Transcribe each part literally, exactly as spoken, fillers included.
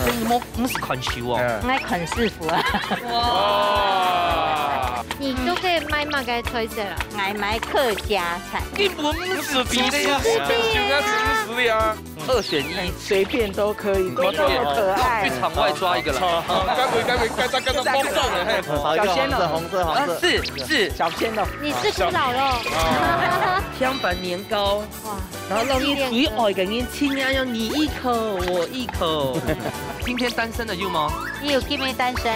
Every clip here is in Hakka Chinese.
所以你莫，毋係看手哦。嗯。愛看師傅啊。哇！你都可以賣麼个菜色啊？愛賣客家菜。你毋係比的呀，就愛食你的啊。二選一。隨便都可以，都那麼可愛。去場外抓一個啦。該位，該位，該抓，該抓，放送了，嘿。少一個黃色，小鮮肉。紅色，黃色。啊，是，是。小鮮肉。你是古老肉。啊。香板年糕。哇，然後讓你最愛的人親愛要你一口，我一口。今天單身的有嗎？你有今日單身。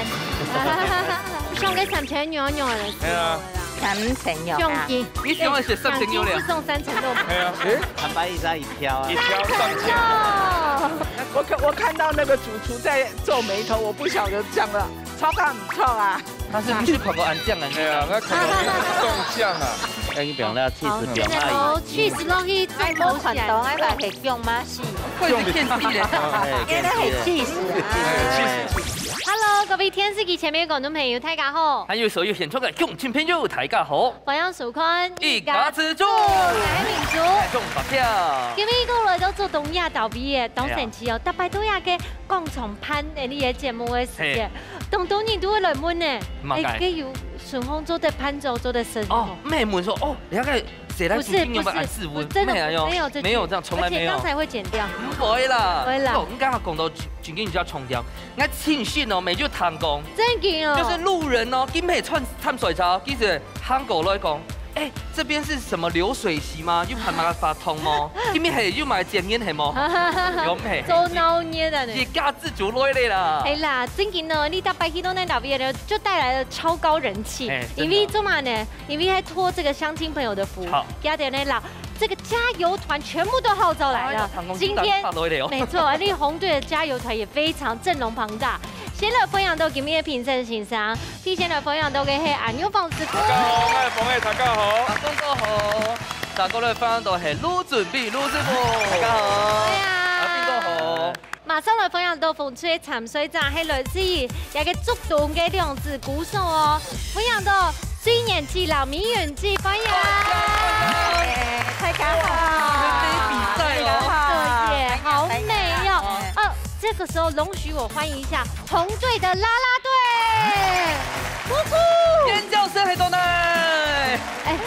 上个三層肉肉了，哎呀。三層肉啊。中意。你喜歡食三層肉了？兩斤不送三層肉。哎呀。坦白一下，一票啊。一票上前。我看，我看到那個主廚在皺眉頭，我不曉得這樣了，超級毋錯啊。但是毋係看過恁靚个。哎呀，該看到你中獎啊。哎，你不用那cheese，好，不用阿姨。然後cheese落去，哎，無看到，哎，把它用嗎？是。會是騙自己的。哎，應該係cheese啊。Hello，各位電視機前面的觀眾朋友，大家好。還有所有現場的鄉親朋友，大家好。歡迎收看一家之煮。我係民主。眾發票。今日過來到做東亞島畢業，當神奇哦，大擺都有个講唱片的你的節目的時間，嘿。當多人都會來問呢。麼个？哎，該有順風做得伴奏，做得生活。哦，毋係問說，哦，你那個 誰來主持？不是，不是，你有沒有暗示我？不是，真的沒有，沒有這句。沒有這樣，從來沒有。而且剛才會剪掉。不會啦。不會啦。哦，你剛剛講到正經，你就要重調。𠊎親身哦，每就聽講，正經哦。就是路人哦，今日穿，穿水槽，其實行過來講，哎，這邊是什麼流水席嗎？又辦麼个活動嗎？今日係有麼个節日係無？有咩？做鬧熱的呢。一家之煮來了啦。係啦，正經哦，你大擺去到那邊呢，就帶來了超高人氣。哎，真的。因為做麼个呢？ 因為還託這個鄉親朋友的福，好。今天呢，老，這個加油團全部都號召來了。哎呀，唐公雞今天，蛋發落來了哦。沒錯，而且紅隊的加油團也非常陣容龐大。先來歡迎到今日的評審先生，第一先來歡迎到个係安宥峰師傅。大家好，𠊎係峰仔，大家好。大家好，大家來歡迎到係盧俊碧盧師傅。大家好。對啊。阿斌哥好。 馬上來歡迎到紅隊參賽者，係來自於這個竹東个兩支鼓手哦。歡迎到水源姊摎美源姊，歡迎。哎，大家好。哇，你們比賽哦。對耶，好美哦。哦，這個時候容許我歡迎一下紅隊的啦啦隊。呼呼。尖叫聲還在哪？哎，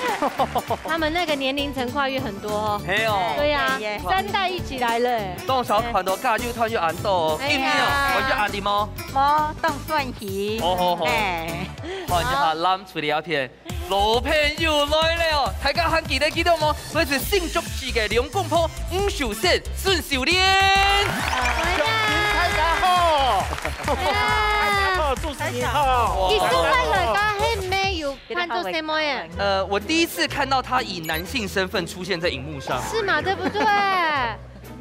他們那個年齡層跨越很多哦。係哦。對呀，耶耶。三代一起來了。 當少看到加油團有恁多哦，哎呀。今日哦，有壓力無？無，當歡喜。好好好。哎。看一下藍隊這片，老朋友來了，大家還記得，記得無？這係新竹市个兩公婆，吳秀珍、孫秀蓮。大家好。哎呀。大家好，主持人好。你上擺來个係毋係有看到細妹仔？呃，我第一次看到她以男性身份出現在螢幕上。是嘛，對不對？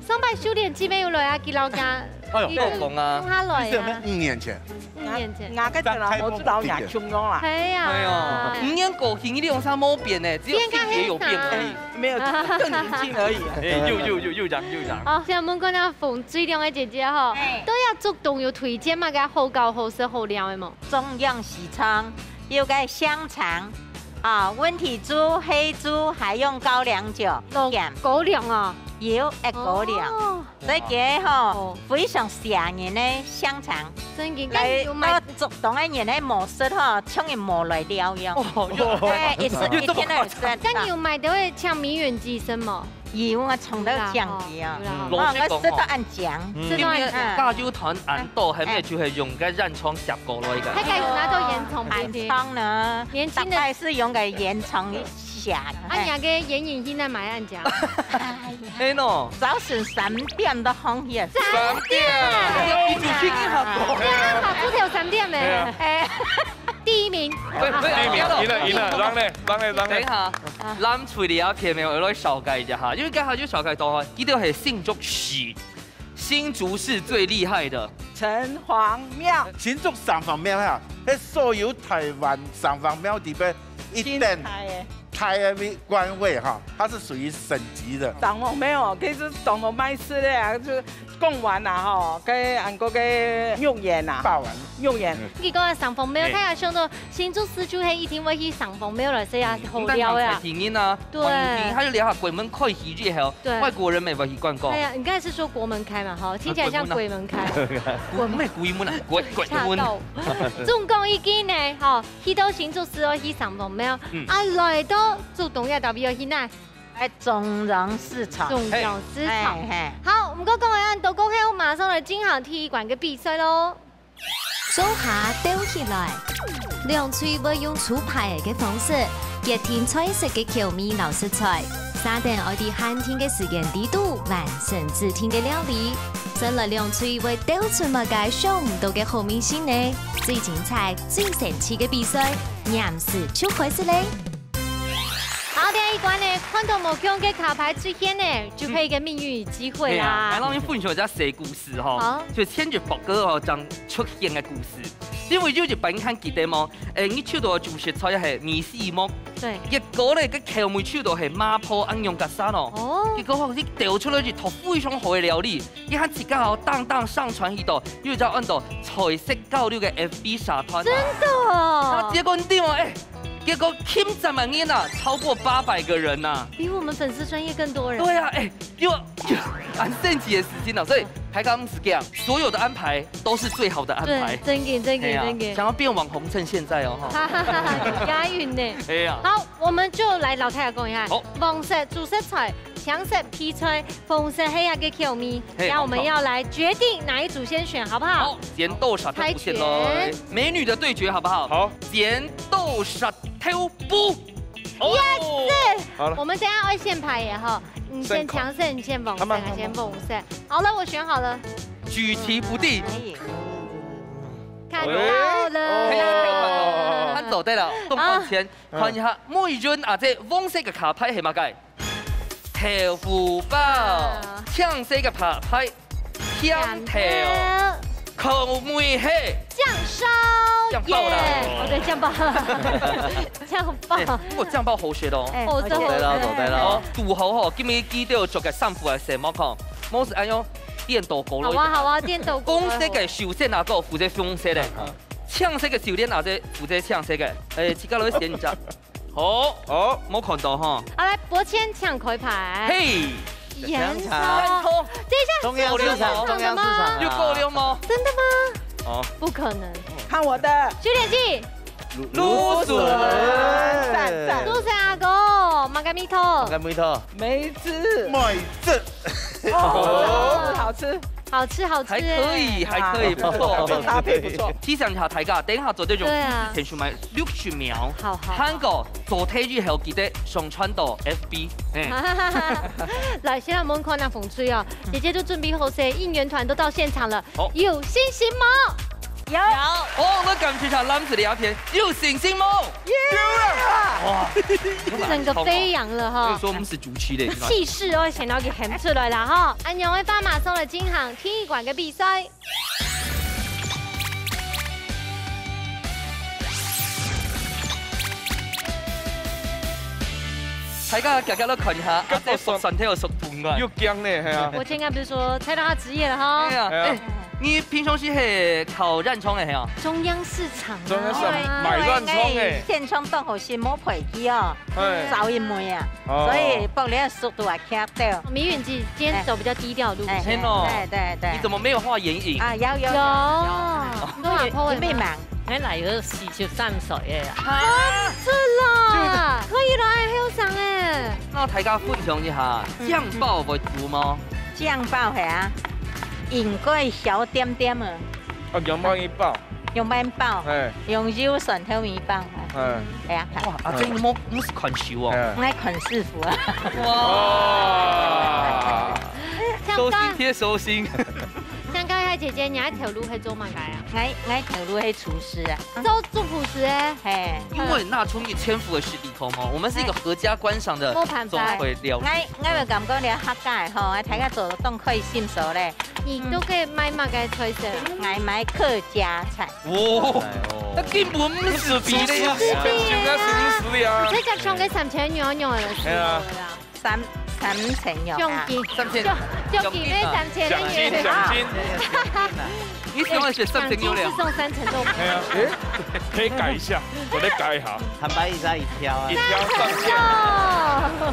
上擺秀蓮姊妹有來啊，佢老家，哎喲，佢都講啊。同下來啊。五年前。五年前。𠊎个老母子老娘窮樣啦。哎呀。哎喲，五年過去，你兩儕無變呢，只有性別有變而已。沒有，更年輕而已啊。哎，又，又，又，又講，又講。哦，想問看啊，紅隊兩个姐姐吼，哎。對這竹東有推薦麼个好搞、好食、好尞个無？中央市場有个香腸， 啊，溫體豬、黑豬，還用高粱酒，高粱啊。有，哎，高粱。哦。所以佢吼，哦。非常嚇人个香腸。真个，來，該有賣，到竹東个人个模式吼，像人無來了樣。哦，又，哎，一時，又這麼誇張。一天二十。該有賣得會像美源姊生無？ 有啊，唱到這樣个啊。有啦，有啦。嗯。哦，𠊎食到恁靚。嗯。食到恁靚。因為加油團恁多，後尾就係用个煙腸夾過來个。哎喲。還可以拿到煙腸，對不對？煙腸呢，年輕的，大概係用个煙腸夾。啊，哎。你个眼影現在買恁靚。哎喲。早晨三點都紅起來。三點。哎喲，你就去銀行過。對啊，好，這條三點咩？對啊。哎。 第一名。喂，喂，第一名，贏了，贏了，讓咧，讓咧，讓咧。等一下，藍隊這片，𠊎來紹介一下哈，因為剛才就紹介到哈，佢兜係新竹市，新竹市最厲害的城隍廟。新竹城隍廟哈，係所有台灣城隍廟裡背一等最大个。大个位，官位哈，它是屬於省級的。城隍廟哦，可以是城隍廟式的啊，就是貢丸啊，吼，該還過該肉圓啊，霸丸。肉圓。嗯。你講个城隍廟，哎。大家想到新竹市就係一定會去城隍廟來食啊，嗯，好料个啊。你當然提醒啊，對。還有你還有兩下鬼門開始之後，對。外國人也會去觀光。哎呀，你剛才是說國門開嘛，哈，聽起來像鬼門開。啊，鬼門啊。鬼，咩鬼門啊？鬼，鬼門。嚇到。總共一斤呢，吼，去到新竹市愛去城隍廟，嗯。啊，來到竹東這搭位愛去哪？ 哎，中央市場。中央市場。嘿。嘿，嘿。好，毋過講完恁多過後，馬上來進行第一關个比賽咯。做下鬥起來，兩隊會用抽牌个方式，決定菜色个口味摎食材，續等愛在限定个時間裡肚完成指定个料理。先來兩隊會鬥出麼个想毋到个好味緒呢？最精彩、最神奇个比賽，黏時就開始咧！ 好，第一關呢，看到無共个卡牌出現呢，就可以个命運與機會啦。嗯。係啊，來，讓你分享一下小故事吼。好。就前日報告吼，正出現个故事。因為有一擺你還記得無？誒，你抽到个主食菜係米絲目。對。結果呢，該口味抽到係麻婆恁樣个啥咯。哦。結果吼，你鬥出來一道非常好个料理，你還自家吼，當當上傳去到，又叫安到菜色交流个F B社團啊。真的哦。那結果你知無？誒， 結果撳讚个人啊，超過八百個人吶。比我們粉絲專頁更多人。對啊，哎，又，又，很神奇的事情呢。所以大家毋使驚，所有的安排都是最好的安排。對，真的，真的，哎呀，真的。想要變網紅，趁現在哦，哈。哈哈哈哈，有押韻呢。哎呀。好，我們就來摎大家講一下，好。黃色主食菜，青色配菜，紅色係該个口味，嘿，然後我們要來決定哪一組先選，好不好？好，剪刀石頭布先來。猜拳。美女的對決，好不好？好。剪刀石頭布。哦。Yes！好了。我們等一下會先排耶，哈。你先青色，先排。你先黃色，他慢，他先紅色。慢，慢。好了，我選好了。舉棋不定。哎。看到了。哎。看到了，動半天。啊。 看一下，每一人啊，這黃色个卡牌係麼个？豆腐包。啊。青色个卡牌，甜豆。甜豆。口味係？醬燒。醬爆啦。耶。哦，對，醬爆。醬爆。哎，不過醬爆好食哦。哎，好食，好食。對了，對了。哦，堵好吼，今日記得著个衫褲啊，什麼看？無係恁樣，顛倒過來。好啊，好啊，顛倒過來。紅色个首先拿到負責紅色个。嗯。青色个首先拿這負責青色个。哎，自家來選一下。 好，好。無看到哈。好，來，伯謙請開牌。嘿。煙囪。煙囪。等一下，中央市場，是中央市場啊。有夠了嗎？真的嗎？哦。不可能。看我的。九點幾？蘆筍。讚，讚。蘆筍阿哥，麼个味道？麼个味道？梅子。梅子。哦，好吃。 好吃，好吃欸。還可以，還可以，不錯。啊，搭配不錯。提醒一下大家，等一下做得用對啊。手機先去買六十秒。好，好，好。還過做得以後記得上傳到F B，嘿。來，先來問看那紅隊哦。姐姐都準備好勢，應援團都到現場了。好。有信心嗎？有。有。哦，𠊎感覺一下藍色的鴉片，有信心嗎？有了。哇，整個飛揚了哈。所以說我們是主持人，氣勢哦，顯到給喊出來了哈。恁樣个話，馬上來進行 踢館个比賽。大家遽遽來看一下，啊，這熟蒜頭有熟痛啊。又薑呢，係啊。我今天不是說猜到他職業了哈。哎呀，哎呀。哎，你平常時係考藥廠个係啊？中央市場啊。中央市場，哎，買藥廠个。因為現場當好心，無賠佢哦，哎。少一枚啊。 哦。所以幫你个速度啊，卡掉。米允今，今天走比較低調的路線。哎，哎，係哦。對，對，對。你怎麼沒有畫眼影？啊，有，有，有。有，你都畫po文啊。準備忙。原來有四十三歲个啊。啊，是啦，可以啦，還後生欸。那大家分享一下，嗯。醬爆會堵嗎？醬爆係啊，應該小點點啊。啊，用麼个包？ 用麵包，嘿。用油蒜頭麵包，嘿。嘿啊，哇，啊，這你莫，莫係看手哦。嘿。𠊎看師傅啊。哇。手心貼手心。想問一下姐姐，你个頭路係做麼个啊？𠊎，𠊎頭路係廚師啊。做，做廚師欸？嘿。因為那從你前夫的事例頭嘛，我們是一個合家觀賞的，嘿。無辦法。總會料理。𠊎，𠊎會感覺這客家个吼，大家做得當開心所咧。你都可以賣麼个菜色啊？𠊎賣客家菜。 哦，哎喲。那根本毋使比咧。就該是毋使啊。你才講上个三千元，用了是無啦？哎呀。三，三層肉啊。獎金，三千，獎，獎金要三千个獎金，獎金。你喜歡選三層肉了？獎金是送三層肉。哎呀，哎，可以改一下，我再改一下。坦白一下，一條啊。一條三千。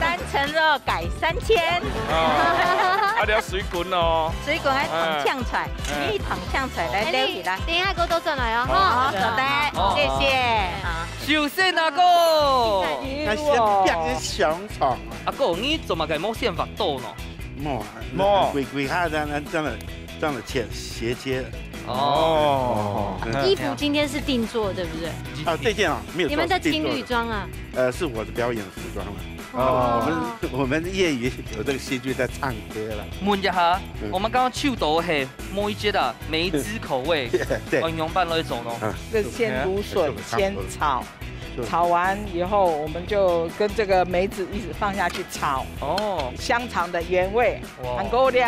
三層肉改三千。哦，啊，你要水滾哦。水滾還燙青菜，哎。你燙青菜來，哎，留起來。你等一下給我倒轉來哦，哦，哈。好的，哦。謝謝。好。首先阿哥，那先變成香腸。阿哥，你做麼个無選擇刀呢？無啊，無。鬼鬼他這樣這樣的這樣的切斜切。哦。哦。衣服今天是定做，對不對？啊，這件啊，沒有做，你們的情侶裝啊？是定做的。呃，是我的表演服裝了。哦。我們我們業餘有這個興趣在唱歌了。問一下，嗯。我們剛剛唱到係每一節啊，梅子口味，對。用仰般來做呢？嗯。這先蘆筍，先炒。 炒完以後，我們就跟這個梅子一起放下去炒。哦。香腸的原味，哇。還有這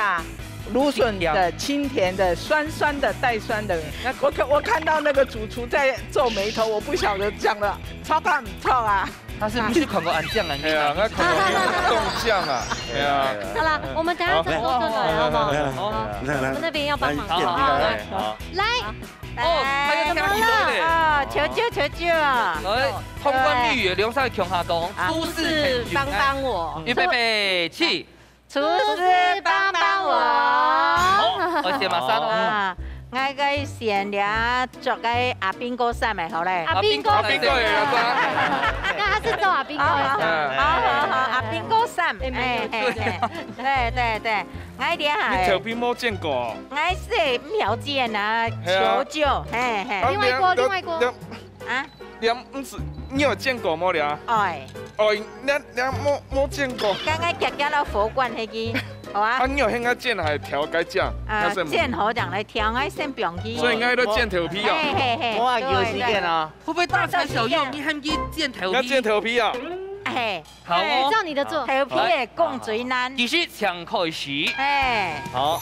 蘆筍的清甜的、酸酸的、帶酸的。那我看，我看到那個主廚在皺眉頭，我不曉得講了，臭啊毋臭啊？他是不是看過恁靚啊？哎呀，那看過恁靚啊？哎呀。好啦，我們等下再過轉來，好不好？好。好，好，好。我們那邊要幫忙。好，好，好，來。好。來。 哦，還有聽起來咧。哦，求救，求救啊！來，通關密語，兩儕共下講，啊，廚師幫幫我。預備，備，起。廚師幫幫我。好，我先馬上哦。啊，𠊎个選了著个阿兵哥衫个，好咧。阿兵哥，阿兵哥也有啊。那他是做阿兵哥的衫。啊，好，好，好，阿兵哥衫，哎，哎，哎，對，對，對。 𠊎這下，你頭皮無剪過哦？𠊎係毋曉剪啊，係啊。求救，嘿，嘿。啊，另外一個，你，另外一個。你，啊？你毋係，你有剪過無咧？哎。哦，你，你無，無剪過。剛剛夾夾到佛冠那個，好啊。啊，你有現在剪還調該剪？啊，那是剪好正來調，𠊎先放佢。所以應該都剪頭皮啊。嘿，嘿，嘿，我還有時間啊。對，對。會不會大材小用？你還去剪頭皮？要剪頭皮啊？嘿。 好哦。哎，照你的做。頭皮个講最難。其實請開始。哎。好，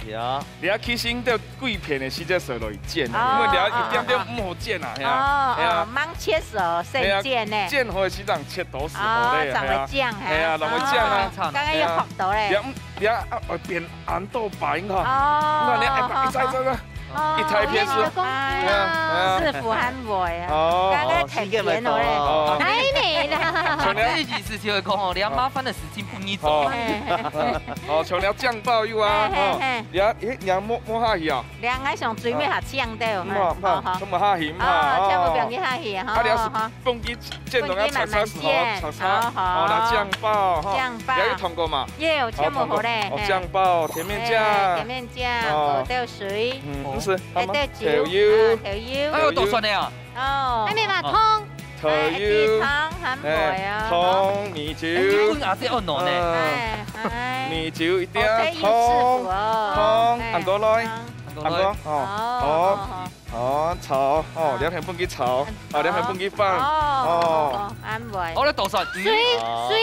謝謝啊。你要起先在幾片个時節手落去剪啊，哦，因為你要一點點毋好剪啊，哦，係啊，哦，係啊。哦，盲切手，先剪呢。係啊，剪好个時節切到時候咧，哦，正會靚，係啊。係啊，正會靚啊。哦，剛剛有學到咧。係啊。你要，你要，啊，變恁多擺，你看。哦。你看，你要一擺一擺一擺。 哦，一大片是，有你的功夫啦。哎呀，哎呀。師傅還會啊。哦。剛剛很甜哦嘞。哦。還沒啦。像這意思就係講哦，你要麻煩的事情不宜做。哦。嘿，嘿。哦，像這醬爆有啊，嘿，嘿，哦。嘿。你要，誒，你要摸，摸下去啊。你愛想最尾下醬對嗎？嗯，好，好，好。全部下去，哦，哦。全部放入下去，好，啊，你要是好，好。 放佢煎到啊，炒炒時候，炒炒，好，好。哦，來醬爆，吼。醬爆。你有聽過嗎？有，全部好咧，哦，嘿。醬爆，甜麵醬。哎，甜麵醬，哦。紅豆水。嗯，毋係，哎，豆酒，豆油。啊，豆油。哎，有倒蒜个啊？哦。還沒嘛，哦。湯。豆油。哎，湯還沒啊。哎，湯，米酒。哎，你問阿姐按怎呢？嗯。哎，哎。米酒一點，OK，有師傅哦。湯，湯，哎，恁多來。湯。恁多來。恁多，哦。哦，好。哦。 哦，炒，哦，兩片放佢炒，哦，兩片放佢放，哦，哦。哦，恁會。好，來倒蒜。水，哦。水。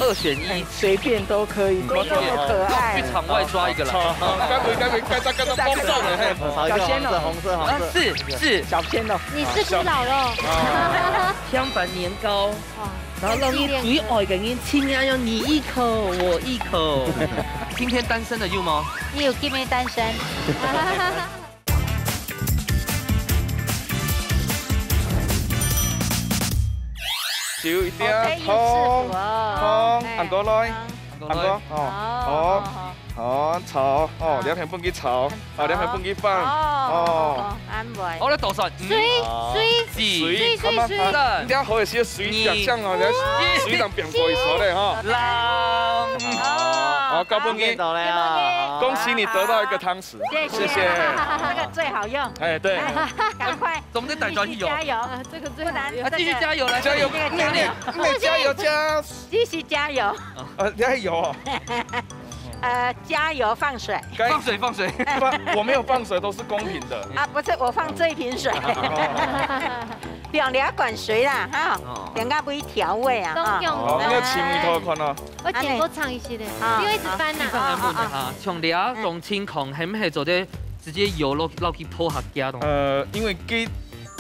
二選一。哎，隨便都可以，嗯，都那麼可愛。去場外抓一個啦。炒，該不會，該不會，該抓，該抓，該抓，紅色，紅色，紅色。啊，是，是。小鮮肉。你是古老肉。啊。香飯年糕，哇，然後讓你最愛的人親愛要你一口，我一口。今天單身的有嗎？有，今天單身。 就一定要湯，OK，有師傅哦。湯，哎，恁多來，哎，恁多來。恁多，哦，哦，好，好，好，好，炒，哦，兩片放佢炒，哦，兩片放佢放，哦，哦。哦，恁會。好，來倒蒜。水，哦。水，水，水，水，水。你等下好一些水，二。這樣哦，你要水當變過一手嘞哈。哦。好，交分你。到了啊。恭喜你得到一個湯匙。 謝謝。謝謝。這個最好用。哎，對。哎，趕快。怎麼在打轉有？繼續加油。啊，這個最好用。不然啊，繼續加油，來，加油，這個加油。你，你，你加油加。繼續加油。呃，你還有哦。呃，加油放水。該放水，放水。放，我沒有放水，都是公平的。啊，不是，我放這一瓶水。哦。兩兩管水啦，哈，哦。兩個不一調味啊，哈。哦，你要請一頭看啊。 我剪過長一些的，啊，因為一直翻吶。啊，啊，啊。像這種情況，係毋係做得直接油落，落去泡下加東西？呃，因為佢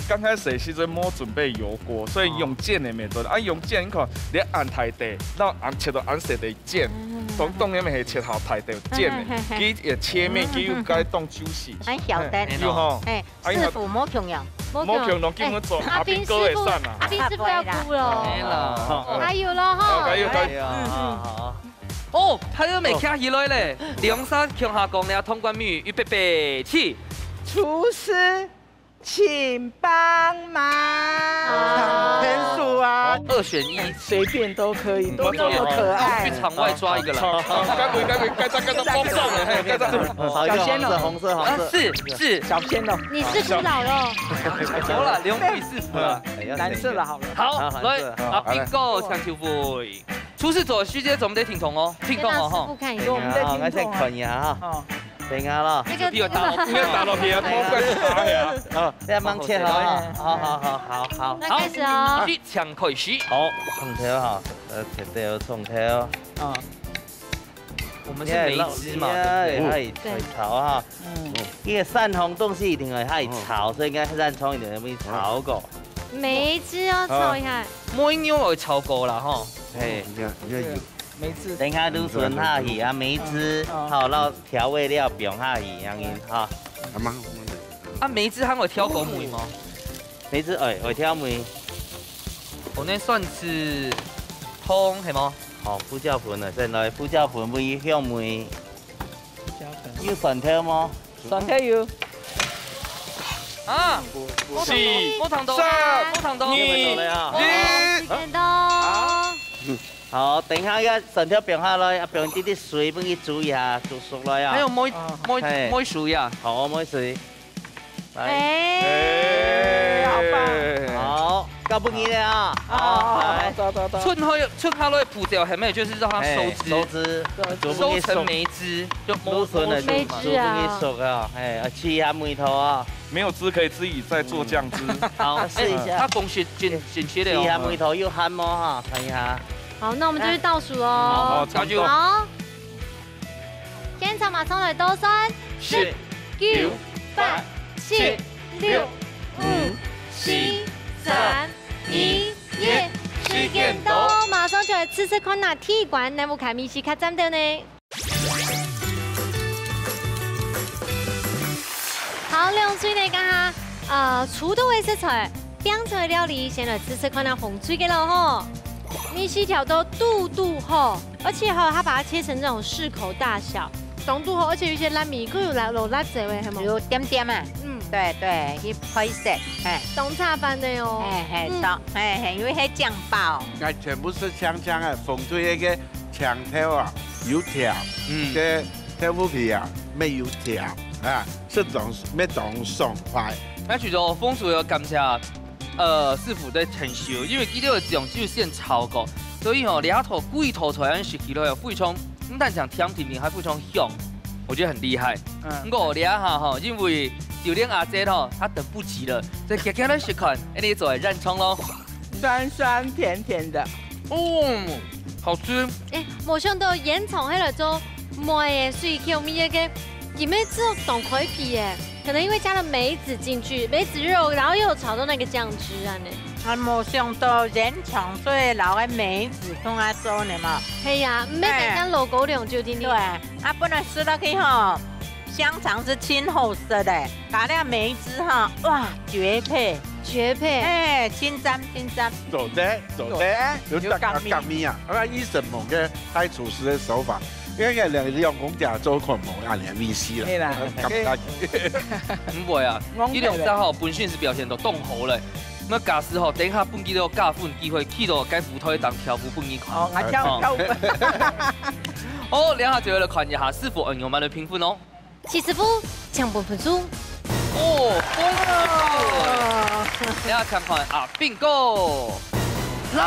剛開始个時陣無準備油鍋，所以用煎个毋得。啊，用煎，你看，你恁大垤，然後恁切到恁細垤煎，當當然係切好大垤煎个，佢个切面佢又該當juicy，恁曉得。有吼，哎，啊，師傅無共樣，無共樣，基本做阿斌哥个衫啊。阿斌師傅要哭了。沒了。還有了哈。還有，還有。哎呀，好。哦，他又沒徛起來咧。兩儕共下講了通關密語，預備，起。廚師，請幫忙。天數啊，二選一，隨便都可以，都那麼可愛。去場外抓一個來。該位，該位，該張，該張，幫上了，嘿，該張。好，一個紅色，紅色，紅色。啊，是，是。小鮮肉。你是古老肉。好了，兩位是服了。藍色的好了。好，好，來，藍色，好，啊，來。Bingo，搶球會。廚師做，師姐做毋得停動哦，停動哦，吼。給老師傅看一下。對，我們再停動啊。好，來先看一下哈。哦。等一下咯。這個比較大，不要打到別人，莫怪他呀。哦，這樣慢切好啊。好，好，好，好，好。那開始哦。好，一搶開始。好，蔥頭哈，呃，切掉蔥頭。啊。我們是梅子嘛，對不對？哎，對。愛炒哈。嗯。這個蒜頭東西一定愛炒，所以應該蒜頭一定愛炒過。梅子哦，炒一下。梅肉愛炒過啦，吼。嘿。你看，你看有。梅子。等一下滷筍下去啊，梅子，嗯。好，然後調味料放下去，這樣子哈。阿媽，我們的。啊，梅子還會調過梅嗎？梅子，哎，會調梅。可能算是湯，係無？好，胡椒粉啊，先來胡椒粉，會香味。胡椒粉。有蒜頭無？蒜頭有。啊，無糖到，四，無糖到，三，無糖到。二，一。哦，時間到。好，等一下，這蒜頭放下來，啊，放一滴滴水，分佢煮一下，煮熟來啊。還有梅，哦。梅，嘿。梅水啊。好，梅水。 來。哎，好棒。好，交分你了啊。好，好，來。好，走，走，走。剩下，剩下來个步驟，還沒有，就是讓它收汁。哎，收汁，對，收成梅汁，就滷筍的梅汁啊。煮分佢熟啊，哎，啊，試一下味道啊。沒有汁可以自己再做醬汁。嗯。好，啊，試一下。哎，它講是真，真切的哦。試一下味道有鹹無哈，看一下。好，那我們就去倒數哦。好，好，差不多。好。 現場馬上來倒算，十、九、八、七、六、五、四、三、二、一，時間到，馬上就來試試看啊，第一關，哪位个味緒較讚兜呢？好，兩隊呢，剛剛，呃，出到个食材，變出來料理，先來試試看啊，紅隊个囉吼。味緒調到堵堵好。 而且哈，它把它切成這種適口大小，當堵好，而且有一些辣味，佢有落，落辣椒味，係無？有點點啊。嗯。對，對，去配色，嘿。當下飯个哦。嘿，嘿，嗯。當，嘿，嘿，因為係醬爆。該全部係香香个，紅隊个个醬頭啊，有甜，嗯。个豆腐皮啊，乜有甜啊，係當，乜當爽快。該除了紅隊个感謝 呃，師傅个成熟，因為佢兜个醬汁先炒過，所以吼，這下頭歸道菜恁食起來哦，非常，毋單淨甜甜甜，還非常香，我覺得很厲害。嗯。毋過這下吼，因為九連阿姐吼，她等不及了，所以遽遽來食看，恁呢做來染蔥囉。酸酸甜甜的。哦，好吃。哎，無想到現場還來做梅个水口味个，佢乜做當開胃耶。 可能因為加了梅子進去，梅子肉，然後又有炒到那個醬汁啊呢。啊，無想到現場做得摎个梅子共下做呢嘛。係啊，毋係單單落高粱就定定。對，啊，本來食落去吼，香腸係盡好食个，加了梅子吼，哇，絕配。絕配。哎，盡讚，盡讚。做得，做得，有有感味。有感味啊！啊，以前無个大廚師个手法， 因為兩，兩公家做可能無恁樣味緒啦。係啦。感覺。毋會啊，佢兩隻吼本身係表現到當好咧。該假使吼，等一下分佢兜加分機會，去到該舞台當跳舞分你看。哦，𠊎跳，哦。跳舞。好，這下就來看一下師傅恁樣來評分哦。徐師傅，請分分數。哦，分分數。這下請看啊，Bingo。哦。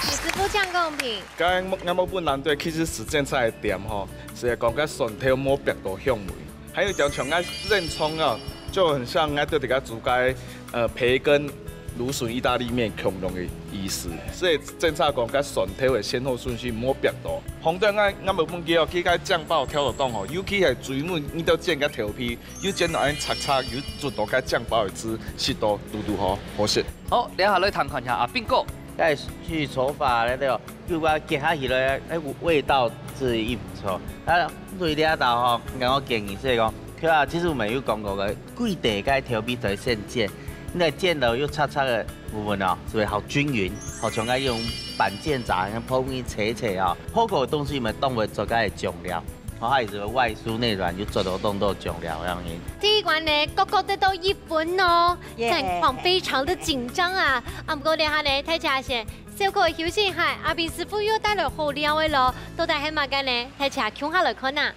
徐師傅請公平。 該𠊎，𠊎目本人對其實食正菜个點吼，係講該蒜頭無煏到香味，還有一點像𠊎染蔥啊，就很像𠊎對這個煮該，呃，培根蘆筍意大利麵共樣个意思。所以檢查講，該蒜頭个先後順序毋好變到。紅隊，𠊎，𠊎無問題哦，佢个醬包調到當好，尤其係最尾你都煎个頭皮，又煎到恁赤赤，又做到該醬包个汁，食到堵堵好，好食。好，這下來聽看一下阿斌哥。該去炒法咧，對吧？又把它煎下去咧，哎，味道是一不錯。啊，對這道吼，𠊎建議係講，佢啊，其實我們有講過个， 貴地个頭皮在先煎，你來煎到有赤赤个部分哦，係毋係好均勻？好像愛用板煎炸，用泡麵切切哦，好个東西嘛，當會做个醬料，哦，還有這個外酥內軟，就做到當多醬料樣子。第一關呢，各各得到一分哦，耶。戰況非常的緊張啊。啊，不過這下呢，大家先小可休息一下，阿斌師傅又帶來好料个咯，到底係麼个呢？大家共下來看啊！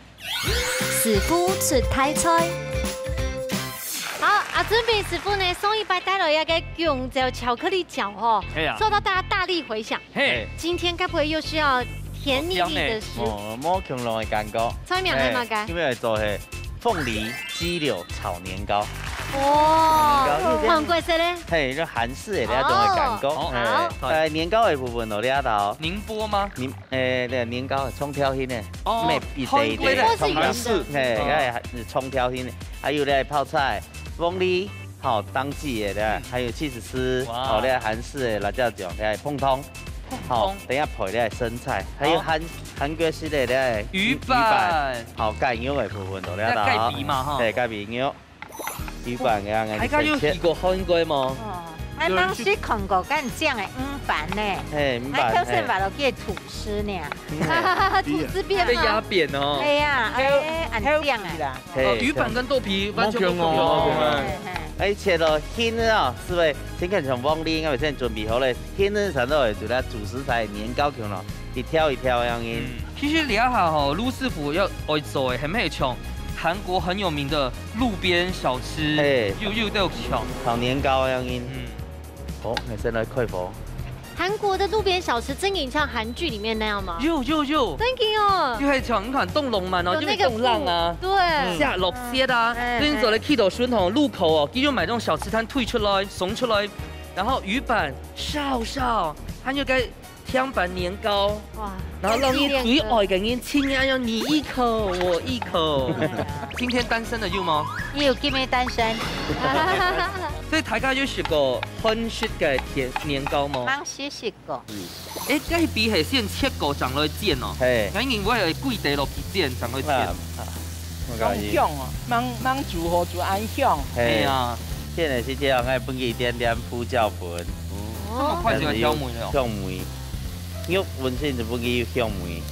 師傅出大菜。好，阿俊斌師傅呢，上一擺帶來一個弓蕉巧克力餃吼，係啊。受到大家大力迴響。係。今天該不會又是要甜膩膩的食物？哦，無共樣个感覺。菜名係麼个？哎，今日來做係鳳梨雞柳炒年糕。哇，年糕，韓國式咧？係，就韓式个那種个感覺。哦，哎，好。呃，年糕个部分哦，你看到哦。寧波嗎？寧 誒，對，年糕長條形个，哦，乜一塊一塊个，韓國个，韓式。係，哦。哎，長條形个，還有咧，泡菜、鳳梨，好，當季个，對，嗯。還有起司絲，哇。好，咧，韓式个辣椒醬，咧，膨風，膨風。好，等一下配咧生菜，還有韓，好。韓國式个咧，魚，魚板。魚板，好，雞肉个部分，對，該雞髀嘛，吼。對，雞髀肉。 魚板个，大家有去過韓國無？哦，還吂試看過恁靚个魚板呢。嘿，魚板，還頭先話落去个吐司呢。嘿。吐司片嗎？被壓扁哦。哎呀，哎，恁靚哎。嘿，哦，魚板跟豆皮完全不同哦。無共哦。嘿，嘿。而且咯，形哦，係毋係？先看像黃梨，𠊎先準備好咧，形呢，上頭就來主食材年糕共咯。 一條一條樣个。嗯，其實這下吼，盧師傅愛做个，係毋係像韓國很有名的路邊小吃，嘿。又，又都有像。炒年糕樣个。嗯。好，𠊎先來開火。韓國的路邊小吃真的像韓劇裡面那樣嗎？有，有，有。真的哦。就係像你看，當浪漫哦，有那個就係當浪啊，布，對。下落雪啊，嗯，所以你走來去到順頭路口哦，佢就買這種小吃攤推出來，送出來，然後魚板燒燒，還有個 甜粄年糕，哇，然後讓你最愛个人親愛要你一口我一口。今天單身的有嗎？有，今日單身。所以大家有食過韓式个甜年糕嗎？吂試食過。誒，該皮係先切過正來煎哦。嘿。𠊎認為係歸塊落去煎正來煎。啊，啊，我同意。當香哦，吂，吂煮好煮恁香。嘿。係啊。煎个時節，愛分佢一點點胡椒粉。哦。這麼快就有香味了哦。香味。 肉本身就分佢有香味。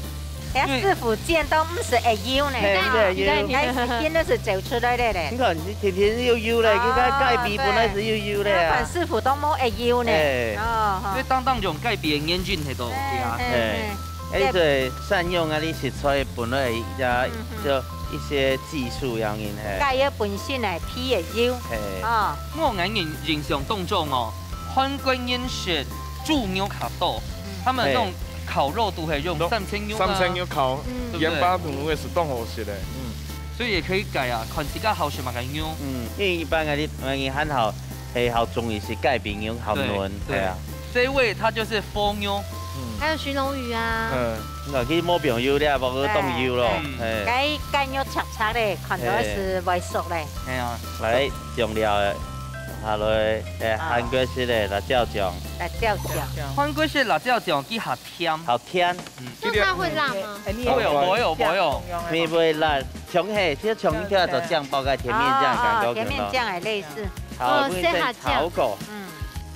哎，師傅煎到毋使會油呢。嘿，毋使會油。哎，真个係走出來了咧。你看，你天天有油咧，哦，佢个雞髀本來係有油咧啊。對。你看師傅都無會油呢。哎。哦，吼。所以當當用雞髀个原因係到，哎，對啊。哎，哎，哎。哎，所以善用啊，你食材本來也，嗯，嗯。就一些技術樣因，嘿。雞肉本身係皮會油。嘿。哦。我眼影印象當中哦， 韓國人食豬肉較多，嗯。他們那種烤肉都會用三層肉啊。三層肉烤，嗯。對不對？鹽巴滷滷个係當好食个，嗯。所以也可以改啊，看自家好食麼个肉。嗯，因為一般个你，你還好，係好中意食雞髀肉，好嫩，對，對。係啊。這一位他就是封肉。嗯。還有鱘龍魚啊。嗯。那佢無朋友咧，無當油咯，對，對。哎。該雞肉赤赤咧，看到係會熟咧。哎呀。來，醬料个。 下來，誒，啊。韓國式个辣椒醬。辣椒醬。韓國式辣椒醬，佢較甜。好甜。嗯。那它會辣嗎？哎，你也不會哦，不會哦，不會哦。你不會辣，像係，就像一條做醬包个甜麵醬感覺，哦，甜麵醬也類似。好，哦，我們先炒過。嗯。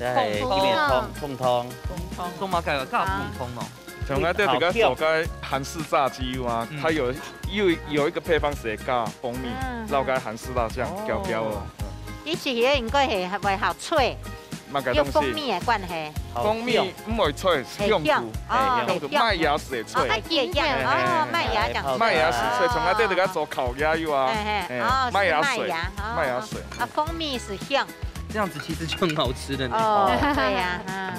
再來一面通，通通。通通。做麼个要加通通哦？ 像𠊎兜自家做个韓式炸雞肉啊，嗯。佢有，有，有一個配方係加蜂蜜，嗯。摎該韓式辣醬，哦。攪攪哦。嗯。佢食起來應該係會好脆，麼个東西？有蜂蜜个關係。好香。蜂蜜毋會脆，係香菇。係香，哦，係香菇，係香。麥芽係脆。哦，係香，哦，嘿，嘿，嘿。麥芽講。麥芽係脆，哦。像𠊎兜自家做烤鴨肉啊，嘿，嘿，嘿，哦，麥芽水，係麥芽，哦，麥芽水。啊，蜂蜜係香。這樣子其實就很好吃了呢。哦，對呀，嗯。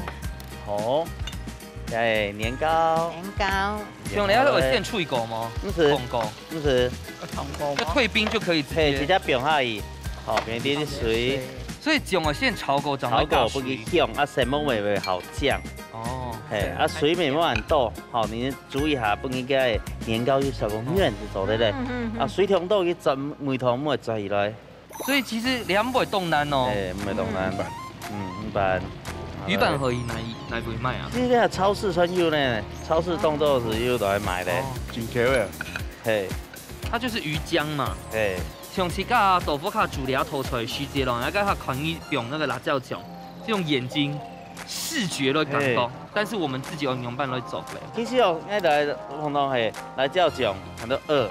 好。 哎，年糕。年糕。像你愛先炊過嗎？毋使。燙過。毋使。燙過嗎？就退冰就可以直接。嘿，直接放下去。好，放點水。所以醬愛先炒過，正會加水。炒過分佢香，啊，色目乜會好靚。哦。嘿，啊，水乜莫恁多，吼，你注意下，分佢个年糕有小个軟就做得了。嗯，嗯，嗯。啊，水忒多，佢浸，味道毋會出來。所以其實這毋會當難哦。嘿，毋會當難。嗯。嗯，一般。魚板可以哪一，哪位賣啊？這个超市全有呢，超市當多時有都會賣的。哦。真巧誒。嘿。它就是魚漿嘛。嘿。像自家豆腐卡煮這道菜時節咯，那個它可以用那個辣椒醬，這種眼睛視覺的感覺，嘿。但是我們自己用用飯來做的。其實哦，愛來碰到嘿，辣椒醬，很多二，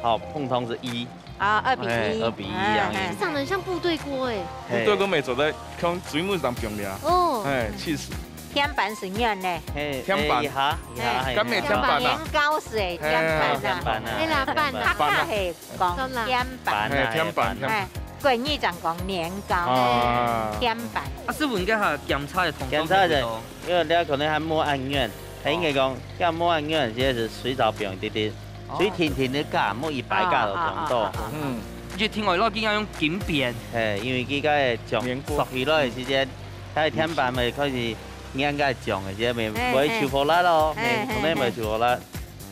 好，碰通是一。啊，二比一。哎，二比一一樣。哎，哎。長得很像部隊鍋哎。嘿。部隊鍋乜做得，像水母上放的啊。哦。哎，氣死。天板是軟的。嘿，天板。哎，一下，一下，哎，嘿，敢會天板啊？年糕是哎，天板啊。天板啊。哎，啦，板啊。天板啊。客家係講天板。板啊，嘿，天板，天板。哎，國語正講年糕，啊。天板。啊，師傅，你這下鹹菜个通常鹹菜个，幾多？因為你可能還無恁軟，佢應該講，哦。要無恁軟，這係水炒放一滴滴。 哦。水定定个加，莫一擺加就當多。啊，啊，啊，啊，啊。嗯。就聽話落去愛用緊煸。嘿，因為佢个醬年糕熟起來个時間，佢个天板會開始黏个醬个時間，嘿，毋會臭火辣咯，嘿，嘿，嘿，可能毋會臭火辣。嘿。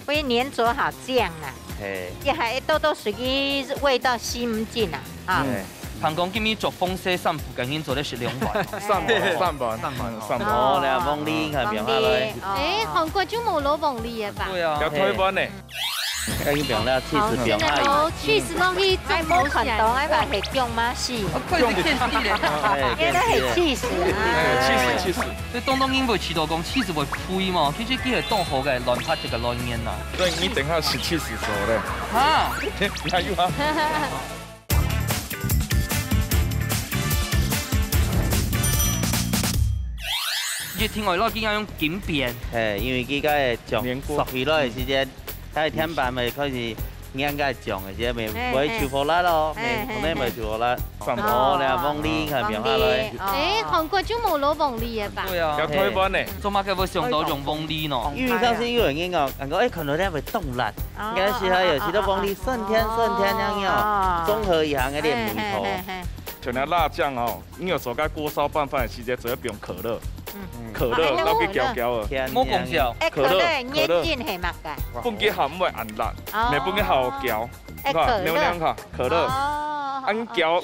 會黏著好醬啊。嘿。這還多多水，味道吸毋進啊，啊。嗯。聽講今日做風勢，三副趕緊做得食兩碗。三碗，三碗，三碗，三碗。哦，來，黃梨，看，黃梨，放下來。哦。哎，韓國就無落黃梨个吧？對啊。要推翻呢。 該你放了cheese，好，放下去。現在哦，cheese落去，哎，無看到，哎，把它用嗎？是。啊，筷子掔起來。哎，原來係cheese啊。哎，cheese，cheese。所以當多人會試著講cheese會飛嘛，其實佢係當好个卵白質个來源啦。所以你等下食cheese个時候咧。哈？哪有啊？ 一定愛落去愛用緊煸。嘿，因為佢个醬年糕熟起來个時間，佢个天板會開始黏个醬个時間，毋會，嘿，毋會臭火辣咯，嘿，嘿，嘿，可能毋會臭火辣。嘿。哦，來，黃梨，看，放下來。黃梨，哦。哎，韓國就無落黃梨个吧？對啊。要推翻呢。做麼个會想到用黃梨呢？因為上次有人講，講，哎，可能佢會凍辣。 哦，應該係佢有時都黃梨酸甜酸甜樣樣，哦，哦，哦。綜合一下个味道。嘿，嘿，嘿，嘿。像那辣醬哦，你有時候在鍋燒拌飯个時節，主要用可樂，嗯。可樂，哦，落去攪攪啊。甜甜。莫講笑。哎，可樂，可樂个原因係麼个？分佢較毋會恁辣，哦。乜分佢好攪。哎，你看，可樂。你有聽下，可樂。哦，啊，你攪，哦。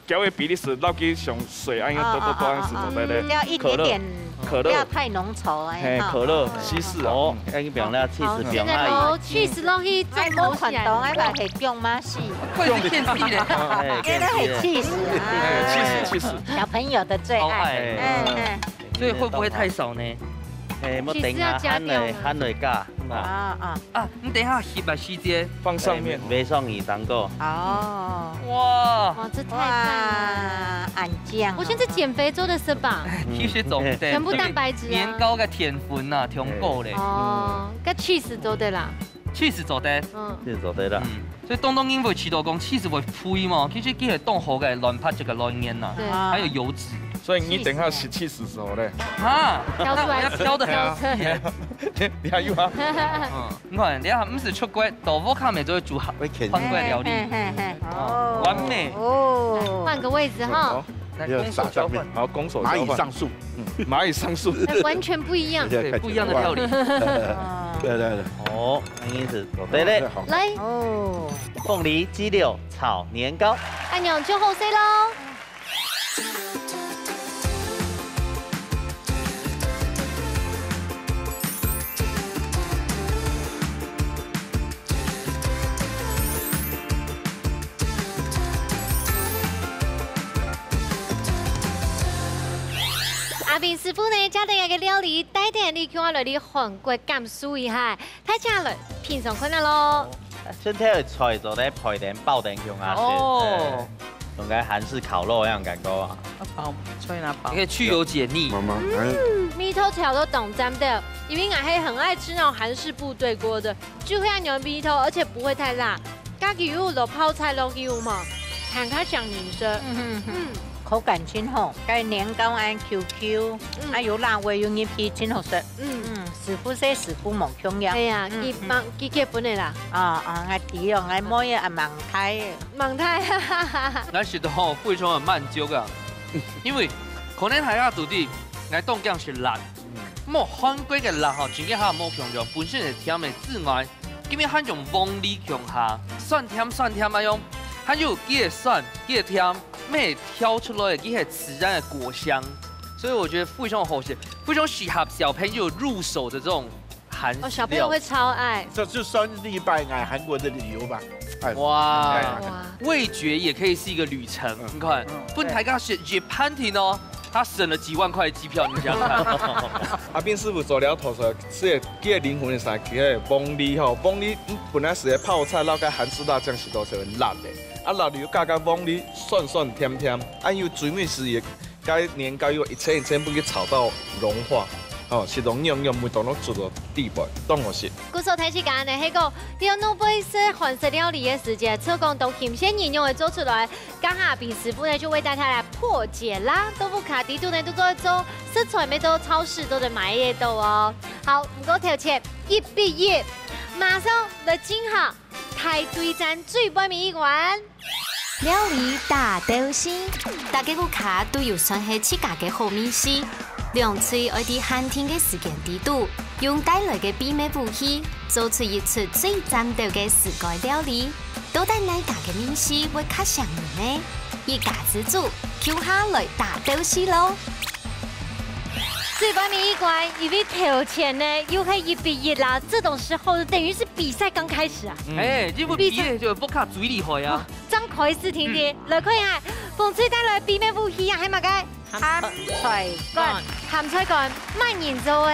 攪个比例係落去像水恁樣，哦，多多多，哦，哦，恁樣係做得个。哦，哦，哦。要一點點，可樂，可樂。不要太濃稠，哎，嘿，哈。可樂稀釋啊。哦，嗯。哎，你放了cheese，好，放下去。現在哦，cheese落去，哎，無看到，哎，把它用嗎？是。會掔起來。哎，原來係cheese啊。哎，cheese，cheese。小朋友的最愛。好愛。嗯，嗯。所以會不會太少呢？哎，莫等下，cheese要加掉嗎？還會，還會加。啊，啊。 啊，你等一下翕个時節。放上面。哎，放上去當多。哦。哇。哇，這太棒了。哇，恁靚哦。我現在減肥做得是吧？嗯。其實做得。全部蛋白質啊。年糕个澱粉啊，全夠咧。哦，該cheese做得啦。Cheese做得。嗯。Cheese做得啦。嗯，所以當多人會試著講cheese會飛嘛，其實佢係當好个卵白質个來源呐，對。還有油脂。所以你等一下食cheese个時候咧。啊，挑出來吃。那我要挑得很細耶。挑出來。你還有啊？嗯。 你看，你看，毋使出國，到屋下面就會煮好，會掔。韓國料理。嘿，嘿，嘿，嘿。哦，完美。哦。換個位置哈。好，來，攻守交換。好，攻守交換。螞蟻上樹。嗯，螞蟻上樹。哎，完全不一樣。對，不一樣的料理。哦。對，對，對。哦，恁樣子，對咧。好。來。哦。鳳梨雞柳炒年糕。恁樣就好勢咯。 阿明師傅呢，教大家个料理，帶等你共下來去韓國感受一下。 大家來，品嚐看啊咯。哦，春天个菜做得配等包等共下食，哦。哎，像該韓式烤肉一樣感覺啊。啊，包，菜拿包。你可以去油解膩。媽媽，哎。嗯，味道調到當讚的，因為𠊎還很愛吃那種韓式部隊鍋的，就會有味道，而且不會太辣。家己有落泡菜落去有無？還較像人生。嗯，嗯，嗯。嗯。口感真好，該年糕恁Q Q，嗯。啊，有辣味，有入去，真好食。嗯。嗯。 師傅係師傅無共樣。哎呀，嗯，佢盲，嗯。佢結婚个啦。啊，啊，𠊎知哦，𠊎妹仔也盲大个。盲大，哈哈哈哈。那時候非常的滿足啊。因為可能大家都知，𠊎當驚食辣。無韓國个辣吼，真个還無共樣，本身係甜个之外，今日還用黃梨共下，酸甜酸甜啊用，還有佢个酸，佢个甜，乜係調出來个，佢係自然个果香，所以我覺得非常好食，非常適合小朋友入手的這種韓食料理。哦，小朋友會超愛。這就算是一擺來韓國的旅遊吧。哎，哇。哎，哇。味覺也可以是一個旅程，嗯。你看，嗯。分大家食一餐廳哦，他省了幾萬塊的機票，你想想看。阿斌師傅做了頭出來，係个靈魂係啥？佢个黃梨吼，黃梨，嗯，本來係个泡菜，然後該韓式辣醬係都係辣个，啊，辣油加加黃梨，酸酸甜甜，啊，又最尾係个 該年糕又一層一層分佢炒到融化，哦，食到軟軟，味道攏做到底背，當好食。故所開始講呢，係講，要弄杯式韓式料理个時節，就講到新鮮人用个做出來，剛好阿斌師傅呢就為大家來破解啦。豆腐卡底肚呢都做得做，食材乜都超市都得買得到哦。好，毋過頭前一比一，馬上來進行大對戰最尾一關。 料理大鬥西，大家屋下都有算係自家个好味緒。兩隊愛在限定个時間底肚，用帶來个秘密武器，做出一出最讚鬥个自家料理。到底哪家个味緒會較餳人呢？一家之煮，共下來大鬥西咯！最尾一關，因為頭前呢又係一比一啦，這種時候等於是比賽剛開始啊。嗯。哎，這不比賽就不卡嘴厲害啊。哦， 正開始定定，嗯。來看一下，紅隊帶來秘密武器啊，係麼个？鹹菜乾。鹹菜乾，麼人做个？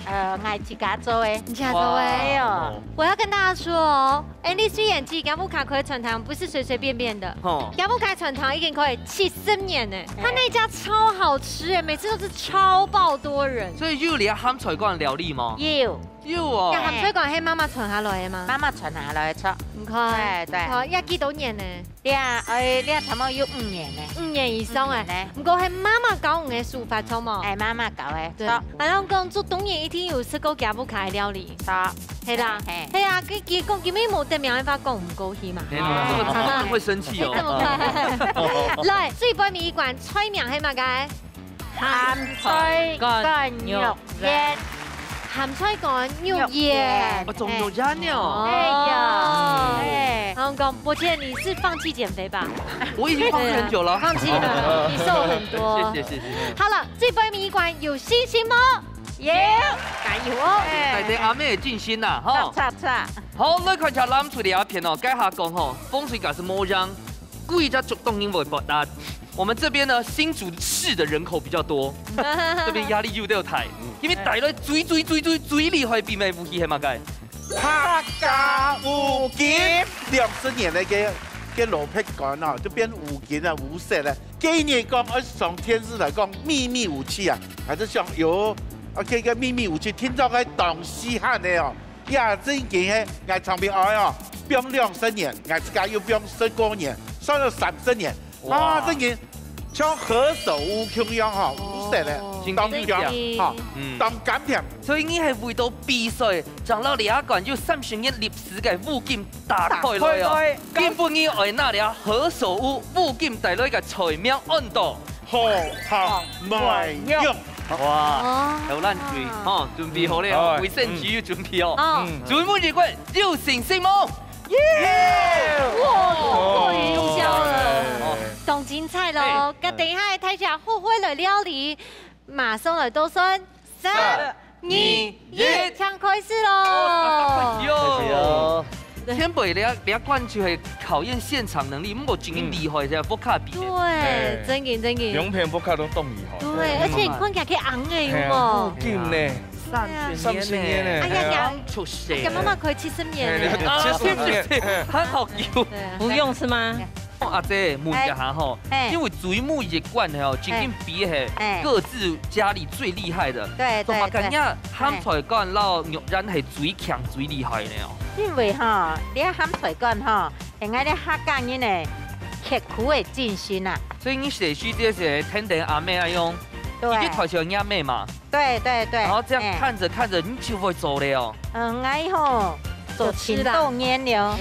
呃，𠊎自家做个。你自家做个？哇。哎喲。我要跟大家說哦，Andy雖然自家屋下開餐廳，不是隨隨便便的。吼。佢屋下餐廳已經開七十年了，哎。他那家超好吃哎，每次都是超爆多人。所以有這鹹菜乾料理嗎？有。 有哦。該鹹菜乾係媽媽傳下來个嗎？媽媽傳下來个，著。你看，對，對。好，也幾多年呢？這，哎，這差不多有五年呢。五年以上哎。五年呢。毋過係媽媽教你个手法，著無？哎，媽媽教个，對。著。好像講，做東人一定有食過佢屋下个料理。著。係啦，嘿。係啊，佢，佢講，佢乜無得名个話，講毋過去嘛。哎，你們這麼，這麼會生氣哦。哎，這麼快。來，最尾一關，菜名係麼个？ 鹹菜乾肉圓。鹹菜乾肉圓。肉圓。哦，做肉圓呢哦。哎呀，哦。哎。然後講，伯謙，你是放棄減肥吧？我已經放棄很久了。放棄了，你瘦很多。謝謝，謝謝。好了，最尾一關有信心嗎？有。加油哦。哎。帶等阿妹个信心吶，吼。著，著，著。好，來看一下藍隊這片哦，該下講吼，紅隊該係無贏，歸隻族當然會發達。 我們這邊呢，新竹市的人口比較多，這邊壓力又較大，因為大家最最最最最厲害个秘密武器係麼个？客家烏金，兩十年个該，該蘿蔔乾哦，就變烏金啊，烏色个。今日講愛上電視來講秘密武器啊，還係想有，啊，這個秘密武器聽著還當稀罕个哦。 呀，正經係，𠊎長輩哀哦，放兩十年，𠊎自家又放十過年，算了三十年。哇。啊，正經像何首烏共樣吼，哦。烏色个，真經當香，吼，嗯。當甘甜。所以你係為著比賽，將這一罐有三十年歷史个烏金打開來哦。打開來。今晡日愛拿這何首烏烏金帶來个菜名安到 好，好，賣肉。哇，哦。好，藍隊，吼，準備好了，好。衛生紙有準備哦。哦。嗯。最尾一關，有信心無？耶！哇，過於優秀了。哦。當精彩咯。哎。該等一下，大家好好來料理，馬上來倒算。三、三、二、一，請開始咯。哦，開始哦。開始哦。 前輩，這，這關就係考驗現場能力，毋過真厲害，嗯。這屋下比个。對，哎。正經，正經。兩片屋下都當厲害。對，嗯。而且你看起來可以紅的，有無？嘿啊，烏金呢。對啊。三十年呢。哎呀，哎呀。出色。哎呀，媽媽開七十年呢。哎，七十年。啊，還好有。對啊。不用是嗎？ 哦，阿姐，問一下吼，哎。因為水母一貫吼，正經比係，哎。各自家裡最厲害的。對，對，對。做麼个呀，鹹菜乾摎肉圓係最強、最厲害的哦？因為吼，這鹹菜乾吼，係𠊎這客家人个刻苦个精神啊。所以你寫詩這些，天天阿妹愛用，對。你就抬起阿妹嘛。對，對，對。然後這樣看著，哎。看著，你就會做了哦。嗯，𠊎吼，做青豆年了，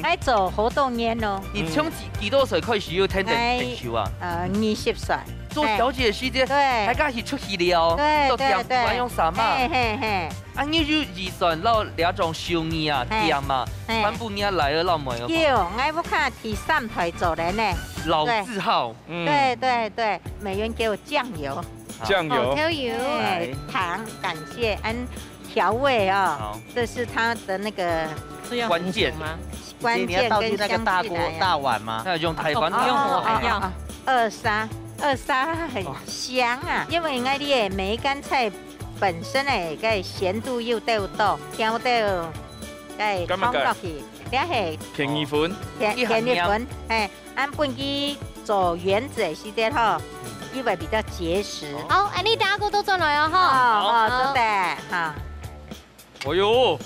愛做好多年了。你從幾，幾多歲開始有天天研究啊？呃，二十歲。做小姐時節，對。大家一起出去尞，對，做店鋪啊，對，對。用啥嘛？嘿，嘿，嘿。啊，你有預算摎這種手藝啊，嘿。店啊，嘿。全部你來了摎妹妹。有，𠊎屋下第三代做人呢。老字號。對。嗯。對，對，對，美元給我醬油。醬油。哦，醬油。對，糖，感謝，嗯，調味哦，好。這是它的那個關鍵。是要紅酒嗎？關鍵跟香氣來啊。你要倒進那個大鍋、大碗嗎？那用台灣的。哦，哦，哦，哦，二砂，二砂很香啊，因為𠊎這个梅乾菜本身个鹹度又夠多，調到个放落去，這係片兒粉。片，片兒粉，嘿。 恁分佢做圓子个時節吼，佢會比較結實。好，恁呢等下過多轉來哦，吼。哦，哦，好。做得，哈。哎喲，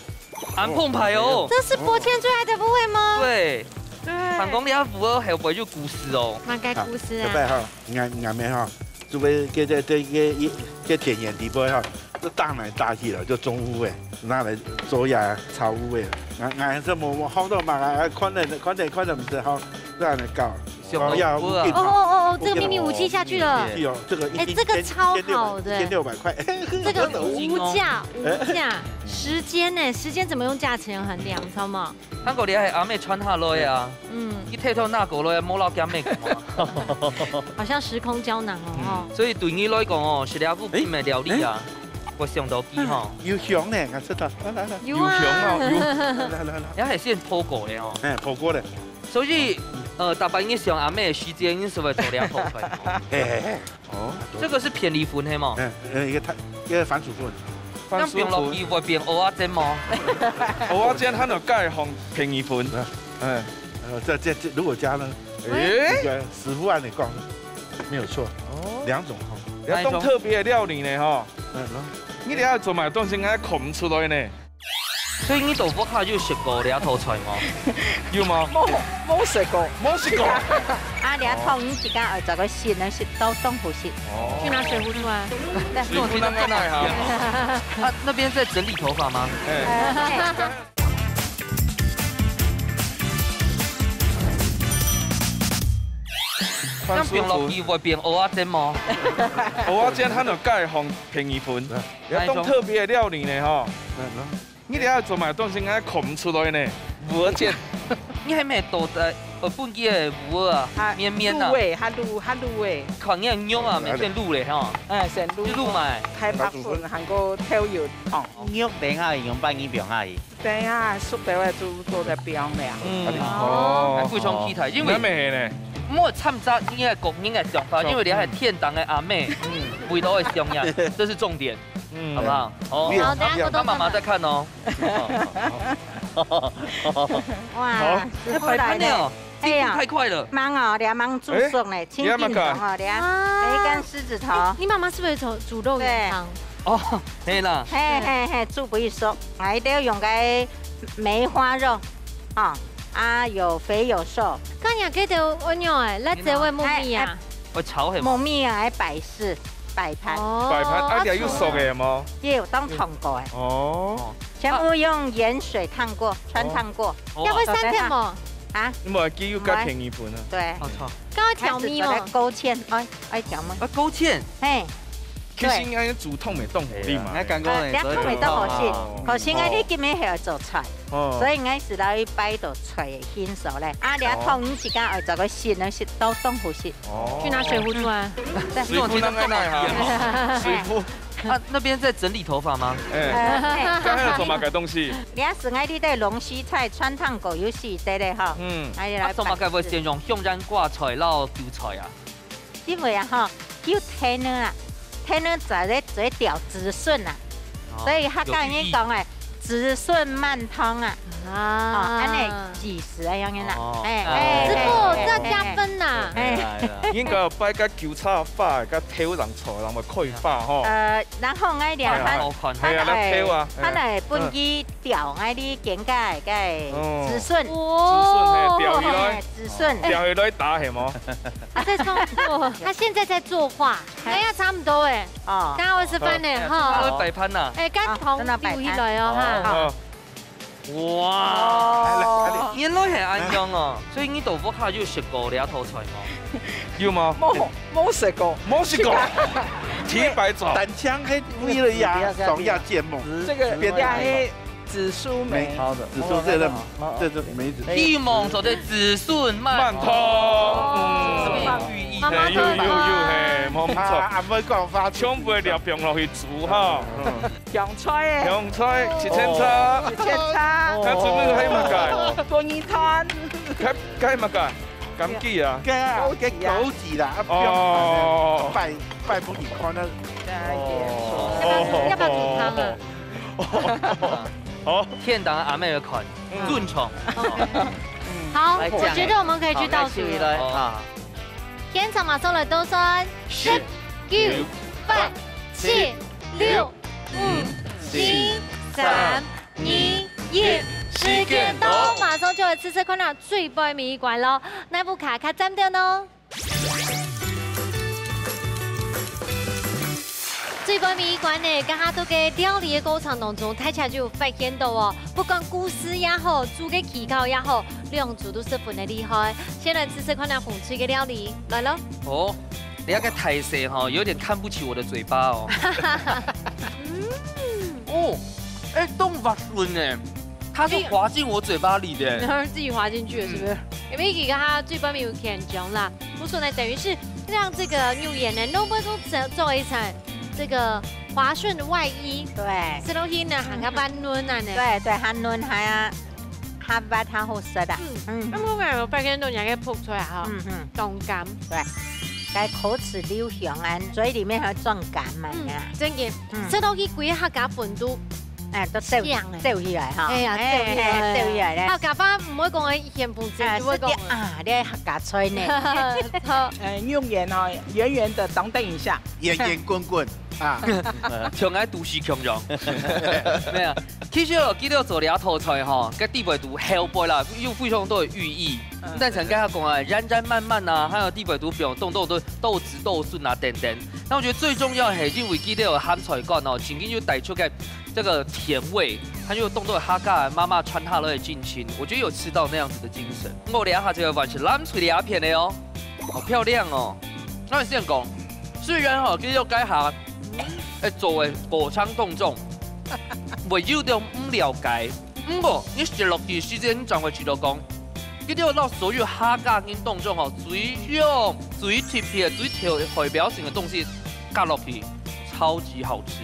恁澎湃哦。這是伯謙最愛的部位嗎？對。對。聽講你這芋仔後背有故事哦。麼个故事啊？啊，這擺哈，𠊎，𠊎兜哈， 就會，這，這，這，這，這田園地方哈，就打來打去了，就種芋仔，拿來做呀炒芋仔。𠊎，𠊎這無，無好多嘛，啊，看了，看了，看了毋係好，這樣來搞。哦，要五斤哦，哦，哦，哦，這個祕密武器下去了。武器哦，這個一斤，哎，這個超好的。一千六百塊。這個無價，無價。時間呢？時間怎麼用價錢衡量，你知道嗎？ 聽講這係阿姆傳下來啊。嗯。佢偷偷拿過來，無摎佢阿姆講啊。好像時空膠囊哦，嗯。哦。所以對你來講哦，食這芋仔个料理啊，欸，欸。會想到佢吼。嗯，有香呢，𠊎食著。來，來，來。有啊。有香哦，有。來，來，來。這係先烰過个哦。欸，烰過个。所以，呃，逐擺你想阿姆个時節，你係會做這道菜哦。嘿，嘿，嘿。 哦，這個係片兒粉係無？嗯，呃，一個它，一個番薯粉。恁放落去會變蚵仔煎無？蚵仔煎還有蓋紅片兒粉。嗯。嗯，呃，這，這，這如果加呢？欸。那個師傅恁樣講，沒有錯。哦。兩種哈。這當特別个料理呢，吼。嗯，嗯。你這下做麼个東西，𠊎看毋出來呢。 所以你到屋下有食過這道菜無？有無？無，無食過。無食過。啊，這湯你自家愛做个新个，食到當好食。哦。去拿水壺出來。對。水壺拿來哈。啊，那邊在整理頭髮嗎？欸。呃，對。恁放落去會變蚵仔煎無？蚵仔煎還有蓋紅片兒粉。這當特別个料理呢，吼。嗯，嗯。 你這下做麼个東西，𠊎看毋出來呢？芋仔煎。你係毋係倒在，呃，本地个芋仔啊，啊，綿綿啊？滷个，較滷，較滷个。看你个肉啊，嗯，變滷了吼。哎，先滷。就滷嘛。太白粉，還過豆油湯。肉等下用半斤放下去。等一下，熟了就做得放了。嗯。哦。哎，非常期待，因為咱們係呢。莫摻雜你个國民个想法，因為你還天堂个阿妹，嗯，味道會香呀，這是重點。 嗯。好不好？哦。好，等下過多媽媽再看哦。哇，好。師傅來了。哎呀，進步太快了。忙哦，你還忙煮熟呢，哎，請進來哦，你還，啊。梅乾獅子頭。哎，你媽媽是不是有煮，煮肉圓湯？對。哦，係啦。嘿，嘿，嘿，煮不熟，還得用个梅花肉，哦，啊，有肥有瘦。看你這个鸚鸯哎，辣椒味木耳啊。哎，哎， 會炒係無？木耳啊，來擺飾、擺盤。哦。擺盤，啊，這有熟个無？也有當燙過个。哦。全部用鹽水燙過、汆燙過。哦。要會散忒無？啊？你無記有加便宜分啊？對。好炒。剛剛調味無？來勾芡，哎，哎，調味。啊，勾芡。嘿。其實應該煮湯面當好啉嘛。哎，剛剛呢，呃，這湯面當好食。哦。可是呢，你今日還要做菜。 哦。所以𠊎係來擺到菜个新手咧。啊，這湯你自家愛做个新个，食到當好食。哦。去拿水壺出來。對。水壺拿來哈。水壺。啊，那邊在整理頭髮嗎？哎。呃，嘿。剛剛有做麼个東西？這係𠊎這个龍鬚菜汆燙過，有四隻咧吼。嗯。哎，來啊，做麼个會先用香煙掛菜摎韭菜啊？ 因為啊吼，有聽啊，聽在咧嘴角子孫啊，哦，所以客家人講哎，有寓意。子孫滿堂啊，啊。哦，恁呢意思啊，樣樣啦，哦。哎，哦。哎，哎，這個，哎，這加分吶。哎。哎。應該要擺個韭菜花，個頭上坐，然後開花吼。呃，然後𠊎這哎呀，還，好看。還來，哎呀，來頭啊，哎。還來分佢 吊𠊎這肩胛个子孫。哦。子孫，嘿，吊起來。嘿，子孫。吊起來打係無？他在創作，他現在在作畫，哎呀，差不多哎。哦。剛剛我示範呢，哎，哈。他會擺盤吶。哎，剛剛哦，正在擺盤。吊起來哦，哈。哦。哇，原來係恁樣哦！所以你到屋下有食過這道菜無？有無？無，無食過。無食過，第一擺做。單淨係為了呀，上呀節目。這個，別的還有紫蘇梅。好的，紫蘇這個，這個梅子。希望做得子孫滿堂。滿堂。嗯，有寓意。有，有，有，係，無錯。啊，阿妹講話，全部會了放落去煮哈。嗯。 香菜欸。香菜，七千七。哦，七千七。哦。該準備還有麼个？哦，做魚湯。該，該麼个？枸杞啊。該啊，該枸杞啦，啊，哦。拜，拜不你看那。加一點水。哦。要不要，要不要煮湯啊？哦。好。天堂阿妹的款，嗯。正宗。OK。好，來，我覺得我們可以去倒數了。好。啊。現場馬上來倒算，十、九、八、七、六、 五、四、三、二、一，時間到，馬上就來試試看啊，最尾一關咯，哪部卡較讚點呢？最尾一關呢，剛剛在該料理的過程當中，大家就有發現到哦，不管故事也好，煮个技巧也好，兩組都十分个厲害。先來試試看啊，紅隊个料理，來咯。哦， 你那個大細吼，有點看不起我的嘴巴哦。嗯。哦，哎，當滑順呢，它是滑進我嘴巴裡的。然後自己滑進去了，是不是？嗯。因為這個它最尾有牽強啦，不錯呢，等於是讓這個肉圓呢，弄不出做，做一層這個滑順的外衣。對。吃落去呢，還較軟嫩啊呢。對，對，還嫩，還啊，較滑，較好食啊。嗯。嗯。那麼我感覺白天都應該鋪出來哈。嗯，嗯。當甘。對。 該口齒留香啊，嘴裡面還會轉甘嘛，嗯，呀。真个，嗯。食落去歸个客家粉都哎，都走，香欸。走起來哈。哎呀，哎，走起來。哎，走起來咧。客家話毋會講个，一言不盡，哎，就會講。是的啊，你還客家菜呢。好。哎，用圓哦，圓圓的，等，等一下。圓圓滾滾啊。像愛都市共樣。沒有，其實哦，記得做這道菜吼，該底背肚後背啦，有非常多的寓意。 嗯。但像剛才講啊，燃燃漫漫啊，還有底背肚放當多个豆子、豆筍啊等等。那我覺得最重要的是，因為佢這个鹹菜乾哦，真正有帶出來這個甜味，還有當多客家的媽媽傳下來的精神，我覺得有吃到那樣子的精神。我這下就要完成藍水這片的哦，好漂亮哦。那你先講，雖然吼，佢有該下，哎，做个過程當中，會有點毋了解。 毋過，你食落去時節，你正會知道講，佢兜摎所有客家人當中吼，最香、最特別、最代，代表性的東西加落去，超級好吃。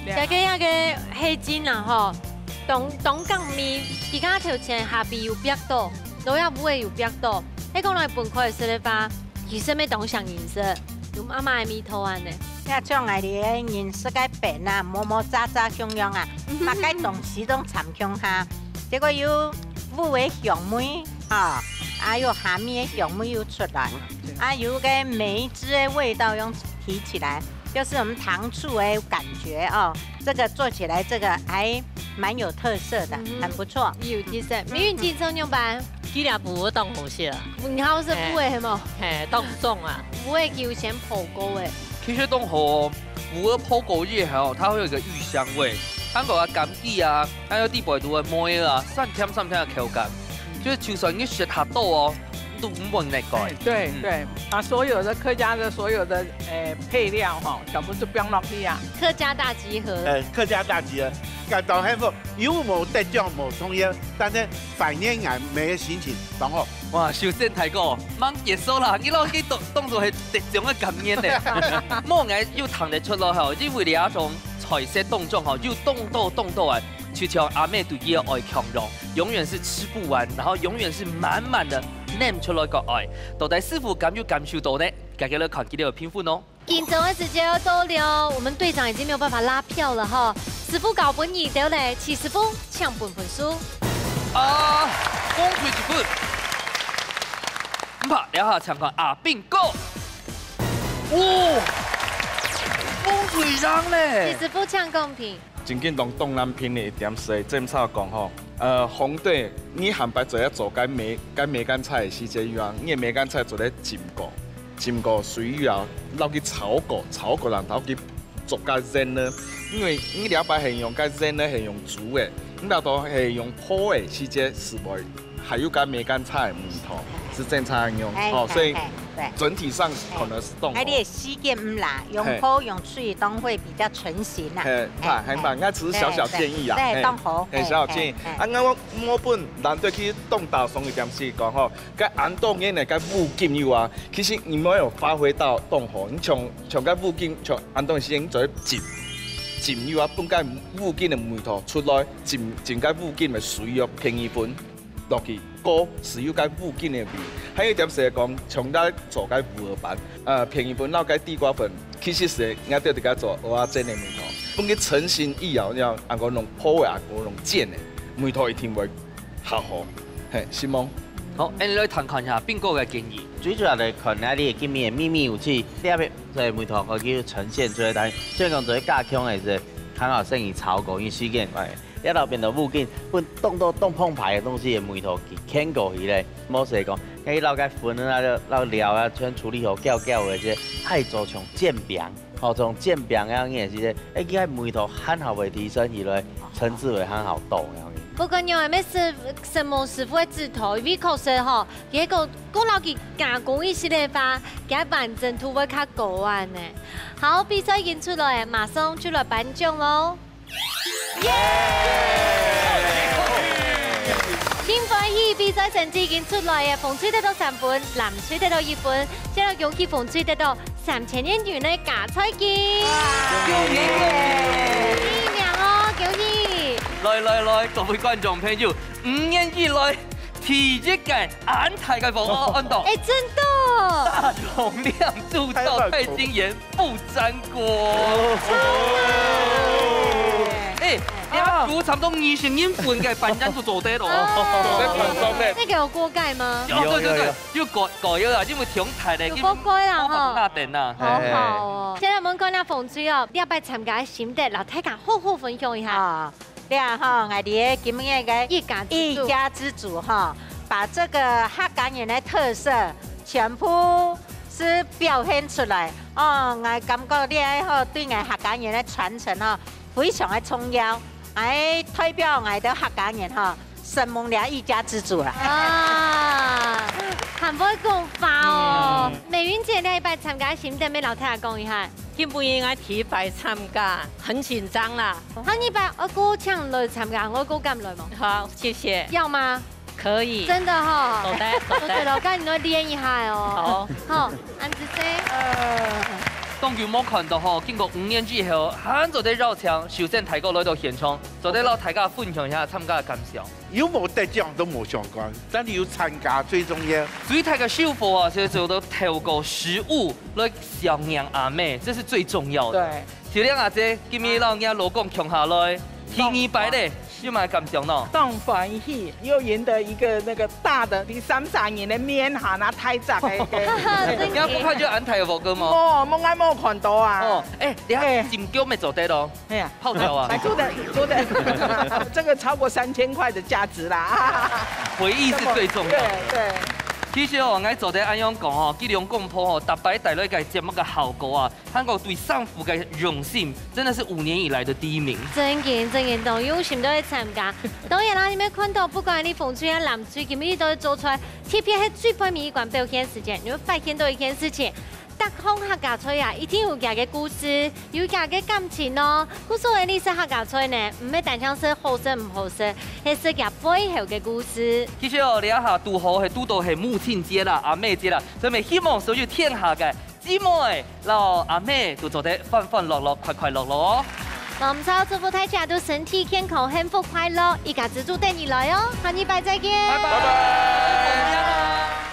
這个，這个黑金啊吼，當，當甘味，佢个頭前下背有煏到，落尾也有煏到，係講來分開食个話， 其實乜當像人食，有媽媽个味道恁呢。這像𠊎兜人食个餅啊，磨磨渣渣共樣啊，麼个東西都摻共下，結果有芋个香味，吼，啊有蝦米个香味又出來，啊有个梅子个味道又提起來，就是我們糖醋个感覺哦。這個做起來，這個還蠻有特色的，嗯哼。很不錯。有特色。嗯。美雲姐，你仰般？ 佢這芋仔當好食啊。你好食芋仔係無？嘿，當爽啊。芋仔佢有先烰過誒。其實當好哦，芋仔烰過以後，它會有一個芋香味，還有啊枸杞啊，還有底背肚个梅仔啊，酸甜酸甜个口感，就是就算你食較多哦，都毋會膩个。哎，對，嗯。對，把所有的客家的所有的，誒，配料哈，全部都放落去啊。客家大集合。哎，客家大集合，感到幸福。 有無得獎無重要，但是懷念𠊎妹个心情當好。哇，首先大哥，吂結束啦，你摎佢當，當做係得獎个感言呢。無，𠊎有聽得出來吼，因為這種菜色當中吼，有當多當多啊，就像阿妹對佢个愛共樣，永遠是吃不完，然後永遠是滿滿的淰出來个愛。到底師傅敢有感受到呢？大家來看佢个評分哦。 緊張个時間要到了，我們隊長已經沒有辦法拉票了哈。師傅交分你兜咧，徐師傅請分分數。啊，紅隊一分。毋怕，這下請看阿兵哥。哦，紅隊贏咧。徐師傅請公平。 正經當當難評个一點係，正常講吼，呃，紅隊，你下擺做一做該梅，該梅乾菜个時節有啊，你个梅乾菜做得浸過，浸過水以後，摎佢炒過，炒過然後佢做該醃呢，因為你這擺係用該醃呢係用煮个，你那都係用烰个時節係會，還有該梅乾菜个味道，係正常樣。哦，哎，所以哎，哎，對。整體上可能係凍。哎，你个時間毋啦，用烰用水當會比較成型啦。嘿，哎，還蠻，哎，那只是小小建議啊。對，嘿，對，當好，嘿，小小建議。哎，哎，哎。啊，那我，我本難得去凍打爽一點是講吼，該恁多年來該烏金油啊，其實你沒有發揮到當好，你從 像該烏金，像恁多時間做浸，浸油啊，分該烏金个味道出來，浸，浸該烏金个水哦，片仔粉落去，過係有該烏金个味。還有一點係講，像咱做該烏魚粄，呃，片仔粉摎該地瓜粉，其實係𠊎兜自家做蚵仔煎个味道，分佢成型以後，了，恁樣用烰个，恁樣用煎个，味道一定會 較好。嘿，承蒙。好，恁樣來聽看一下斌哥个建議。最主要來看，啊，你今日个祕密武器，這片所以味道可以呈現出來，但係雖然講做加強个係，剛好生意炒過，因為時間關係，這摎變到附近，分凍到凍澎湃个東西个味道去牽過去咧。無係講，哎，摎該粉啊，摎料啊，全處理好，攪攪个，這愛做像煎餅。 吼，像煎餅樣个時節，哎，佢个味道還較會提升起來，層次會還較多樣个。不過呢，也係承蒙師傅个指導，因為確實吼，佢个過摎佢加工一息个話，佢个完整度會較高啊呢。好，比賽已經出來，馬上就來頒獎咯。耶！真歡喜，比賽成績已經出來了，紅隊得到三分，藍隊得到一分，現在恭喜紅隊得到 三千元个加菜金。恭喜恭喜！第一名哦，恭喜！來來來，各位觀眾朋友，五年以來第一個恁大个紅包，恁多。哎，真的。大同亮鑄造鈦金鹽不沾鍋。超棒！哎，你看，差不多二十人份个飯店都做得了。哦。做得飯店呢。那個有鍋蓋嗎？有，對對對。有有有。 有蓋蓋啊，因為挺大个，有蓋蓋啦，吼。那等啊。好好哦。現在我們看下紅隊哦，這擺參加个心得，摎大家好好分享一下。啊，這吼，𠊎這今日个一家之煮。一家之煮吼，把這個客家人的特色全部是表現出來。哦，𠊎感覺這吼，對𠊎客家人的傳承哦，非常的重要。哎，代表𠊎兜客家人吼， 承蒙這一家之煮啦。啊，還會講話哦。嗯。美雲姐，這一擺參加心得，愛摎大家講一下。今晡日𠊎第一擺參加，很緊張啦。下二擺，愛過請來參加，愛過敢來無？好，謝謝。要嗎？可以。真的哈。好的，好的。做得了，該你愛練一下哦。好。好，恁仔細。呃。當久無看到吼，經過五年之後，還做得邀請，首先大哥來到現場，做得摎大家分享一下參加个感想。 有無得獎都無相關，但係有參加最重要。最大个收穫啊，就係做到透過食物來想念阿姆，這是最重要的。對。秀玲阿姊，今日摎若老公共下來，第二擺咧，有麼个感想呢？當歡喜，又贏得一個那個大的，你三儕人个面，還拿大隻个。真的。你看就恁大个火鍋嗎？無，無，𠊎無看到啊。哦，哎，你看，哎。金狗沒做得咯。 哎呀，泡腳啊。哎，做得，做得，這個超過三千塊的價值啦。回憶是最重要的。對，對。其實哦，𠊎做得恁樣講哦，吉良公婆哦，逐擺帶來个節目个效果啊，還有對師傅个用心，真的是五年以來的第一名。真的，真的，當用心都會參加。當然啦，你們看到，不管你紅隊啊、藍隊，今日都會做出來，特別係最尾一關表現時間，你會發現到一件事情， 逐項客家菜啊，一定有佢个故事，有佢个感情哦。故所个你食客家菜呢，毋係單淨係好食毋好食，係食佢背後个故事。其實哦，這下堵好係堵到係母親節啦、阿姆節啦，所以希望所有天下个姊妹摎阿姆都做得歡歡樂樂、快快樂樂哦。那我們最後祝福大家都身體健康、幸福快樂，一家之煮等你來哦，下禮拜再見。拜拜。拜拜。